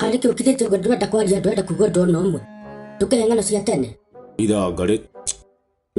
Harĩ kĩu ũkirĩte ũguo ndũrenda kwaria ndũrenda kuga ũndũ ona ũmwe. Ndũkehe ng'ano cia tene. Ithanga rĩ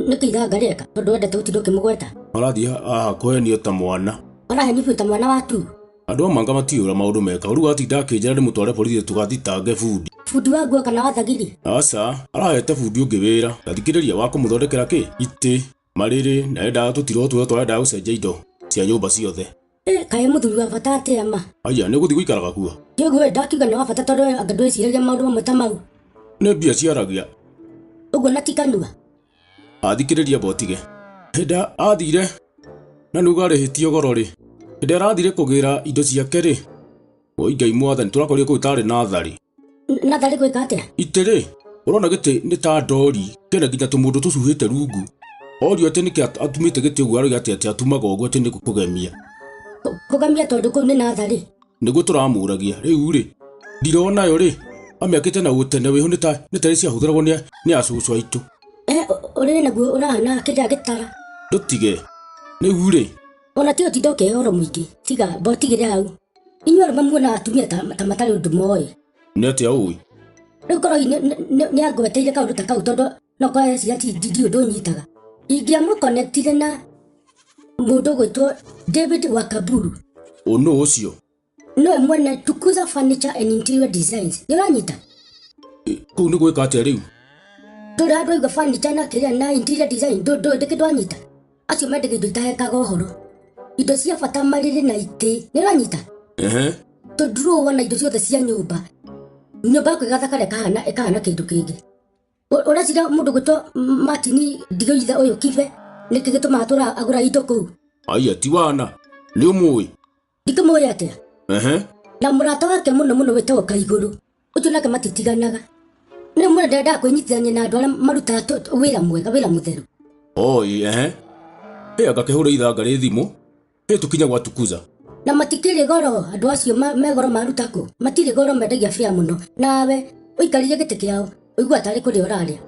Nĩkĩ ithanga rĩeka tondũ wendete gũtinda ũkĩmũgweta? Arathiĩ haha kũhenio ta mwana. Arahenio biũ ta mwana wa tu. Andũ a manga matiũĩ ũrĩa maũndũ mekaga. Rĩu atinda akĩnjĩra ndĩmũtware borithi tũgathitange bundi. Bundi wa nguo kana wa thagiri? Aca, arahete bundi ũngĩ wĩra. Ta thikĩrĩria wa kũmũthondekera kĩ? Itĩ, marĩrĩ na endaga tũtiro tũrĩa twarendaga gũcenjia indo cia nyũmba ciothe. Eh, kaĩ mũthuri wa bata atĩa ma? Aya, nĩ ũgũthiĩ gũikaraga kuo? Ndiũguo ndakiuga nĩ wa bata tondũ anga ndwĩciragia maũndũ mamwe ta mau. Nĩ mbia ciaragia. Ũguo na ti kanua. Athikĩrĩria mbotige. Hĩndĩ athire na nĩuga arĩhĩtio goro rĩ, hĩndĩ arathire kũgĩra indo ciake rĩ, oi Ngai mwathani tũrakorire kũu tarĩ natharĩ. Natharĩ gwĩka atĩa? Itĩ rĩ, ũrona gĩtĩ nĩ ta ndori, kĩna nginya tũmũndũ tũcuhĩte rungu. Orio atĩ nĩkĩ atumĩte gĩtĩ ũguo aroiga atĩ atĩ atumaga ũguo atĩ nĩ kũgemia. Kũgemia tondũ kũu nĩ natharĩ. Nĩguo tũramũragia rĩu rĩ, ndiroo nayo rĩ, amĩakĩte na ũtene wĩho nĩ ta nĩ tarĩ ciahũthĩragwo nĩ nĩ acũcũ aitũ. Eh, ũrĩrĩ naguo ũrahana kĩrĩa gĩtara. Ndũtige. Rĩu rĩ. Ona ti ũtinda ũkĩhe ũhoro mũingĩ. Tiga, mbotigĩre hau. Inyuĩ arũme muonaga atumia ta, ta matarĩ ũndũ moĩ. Nĩ atĩa ũĩ? Rĩu korwo hihi nĩ angweteire kaũndũ ta kau tondũ no korwo eciria ti ndi ũndũ nyitaga. Ingĩamũkonectire na mũndũ ũgwĩtwo David Wakaburu. Ũ nũ ũcio? Nĩwe mwene Tukuza Furniture and Interior Designs. Nĩ ũranyita? Kũu nĩ gwĩka atĩa rĩu? Ndũrĩ handũ waigua furniture na kĩrĩa na interior design ndũ ndũ ndĩkĩ ndwanyita? Acio mendagia indo itahekaga ũhoro. Indo cia bata marĩrĩ na itĩ. Nĩ ũranyita? Ehe. Tũndurũa na indo ciothe cia nyũmba. Nyũmba yaku ĩgathakara ĩkahana ĩkahana kĩndũ kĩngĩ. Ũreciria mũndũ gwĩtwo Martin Ndigĩitha ũyũ Kibe nĩkĩ gĩtũmaga tũra agũra indo kũu? Aya ti wana. Nĩ ũmũĩ? Ndikĩmũĩ atĩa? Ehe. Na mũrata wake mũno mũno wĩtagwo Kaigũrũ. Ũcio nake matitiganaga. Nĩ mũndũ ndendaga kwĩnyitithania na andũ arĩa marutaga wĩra mwega, wĩra mũtheru. Oi, ehe. Ĩ anga kĩhũre ithanga rĩ thimũ. Ĩ tũkinye gwa Tukuza. Na matikĩrĩ goro andũ acio me goro maruta kũ? Matirĩ goro mendagia bĩa mũno. Nawe ũikarire gĩtĩ kĩao ũigua tarĩ kũrĩa ũrarĩa.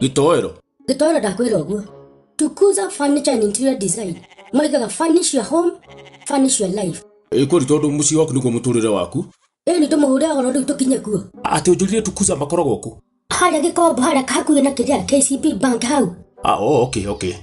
Gĩtoero. Gĩtoero ndakwĩra ũguo. Tukuza Furniture and Interior Design moigaga furnish your home, furnish your life. Ĩ kweli tondũ mũciĩ waku nĩguo mũtũrĩre waku. Ĩ nĩ tũmũhũre ũhoro rĩu tũkinye kuo. Atĩ ũnjũrire Tukuza makoragwo kũ? Harĩa Gĩkombo harĩa hakuhĩ na kĩrĩa KCB Bank hau. Ah, oh, okay, okay.